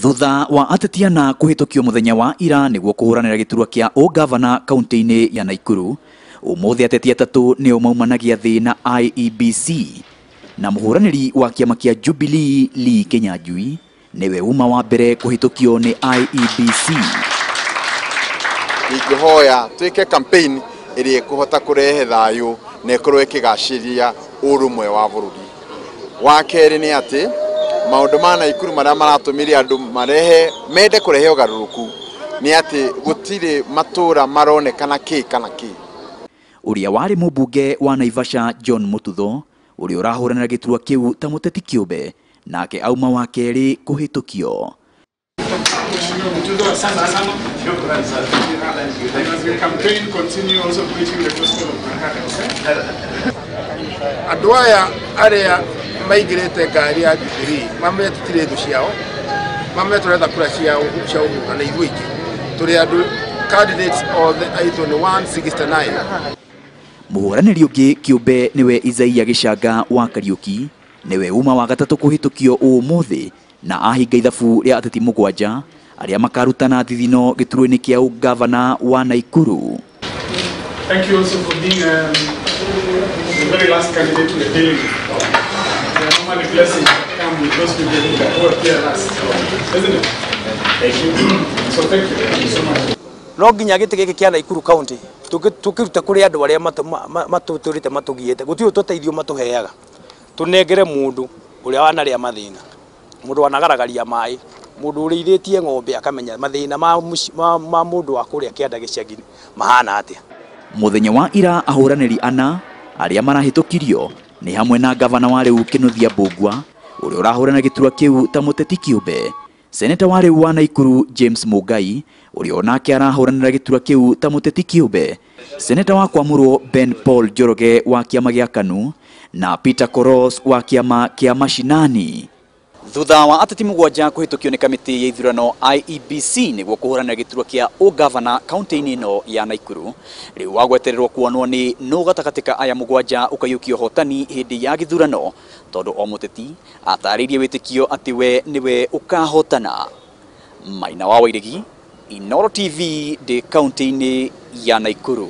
Thutha wa ateti ana kũhĩtũkio mũthenya wa ira nĩguo kũhũranĩra gĩturwa kĩa ũgavana kaunti-inĩ ya Naikuru, ũmũthĩ ateti atatũ nĩo maumanagia thĩ na IEBC na mũhũranĩri wa kĩama kĩa Jubilee Lee Kinyanjui nĩwe uma wa mbere kũhĩtũkio nĩ IEBC. Ingĩhoya twĩke campaign ĩrĩa ĩkũhota kũrehe thayũ na ĩkorwo ĩkĩgacĩria ũrũmwe wa bũrũri. Wa kerĩ nĩ atĩ maũndũ ma Naikuru marĩa maratũmire andũ marehe mende kũrehe ũgarũrũku nĩ atĩ gũtirĩ matũra maronekana kĩ kana kĩ. Ũrĩa warĩ mũmbunge wa Naivasha John Mututho ũrĩa ũrahũranĩra gĩturwa kĩu ta mũteti kĩũmbe nake auma wa kerĩ kũhĩtũkio. Mututho, asante sana. And as we campaign, continue also preaching the gospel of Makare, okay? Andũ aya arĩa maingĩrĩte ngari ya Jubilee mamenye tũtirĩ thũ ciao, mamenye tũretha kura ciao cia ũhũthana ithuĩ aingĩ tũrĩ andũ candidates othe aitũ nĩ 169. Mũhũranĩri ũngĩ kĩũmbe nĩwe Isaia Gĩchanga wa Kariũki nĩwe uma wa gatatũ kũhĩtũkio ũmũthĩ na ahinga ithabu rĩa ateti mũgwanja arĩa makarutana thithino gĩturwa-inĩ kĩa ũgavana wa Naikuru. Thank you also for being the very last candidate we are dealing with. There are normally blessings that come with those people who appear last, isn't it? Thank you. So thank you. Thank you so much. No nginya gĩtĩ gĩkĩ kĩa Naikuru County tũkĩrute kũrĩ andũ arĩa matũtũrĩte matũgiĩte, gũtirĩ ũtũteithio matũheaga. Tũnengere mũndũ ũrĩa wanarĩa mathĩna, mũndũ wanagaragaria maĩ, mũndũ ũrĩithĩtie ng'ombe akamenya mathĩna ma mũndũ wa kũrĩa kĩanda gĩcagi mahana atĩa. Mũthenya wa ira ahũranĩri ana arĩa marahĩtũkirio nĩ hamwe na gavana wa rĩu Kĩnuthia Mbũgua ũrĩa ũrahũrana gĩturwa kĩu ta mũteti kĩũmbe, seneta wa rĩu wa Naikuru James Mũngai ũrĩa onake arahũranĩra gĩturwa kĩu ta mũteti kĩũmbe, seneta wa Kwamũrwo Ben Paul Njoroge wa kĩama gĩa KANU na Peter Koros wa kĩama kĩa Mashinani. Thutha wa ateti mũgwanja kũhĩtũkio nĩ kamĩtĩ ya ithurano IEBC nĩguo kũhũranĩra gĩturwa kĩa ũgavana kaunti-inĩ ĩno ya Naikuru, rĩu wagwetererwo kuonwo nĩ nũ gatagatĩ ka aya mũgwanja ũkaiyũkia ũhotani hĩndĩ ya gĩthurano, tondũ o mũteti atarĩirie wĩtĩkio atĩ we nĩwe ũkahotana. Maina wa Wairegi, Inooro TV ndĩ kaunti-inĩ ya Naikuru.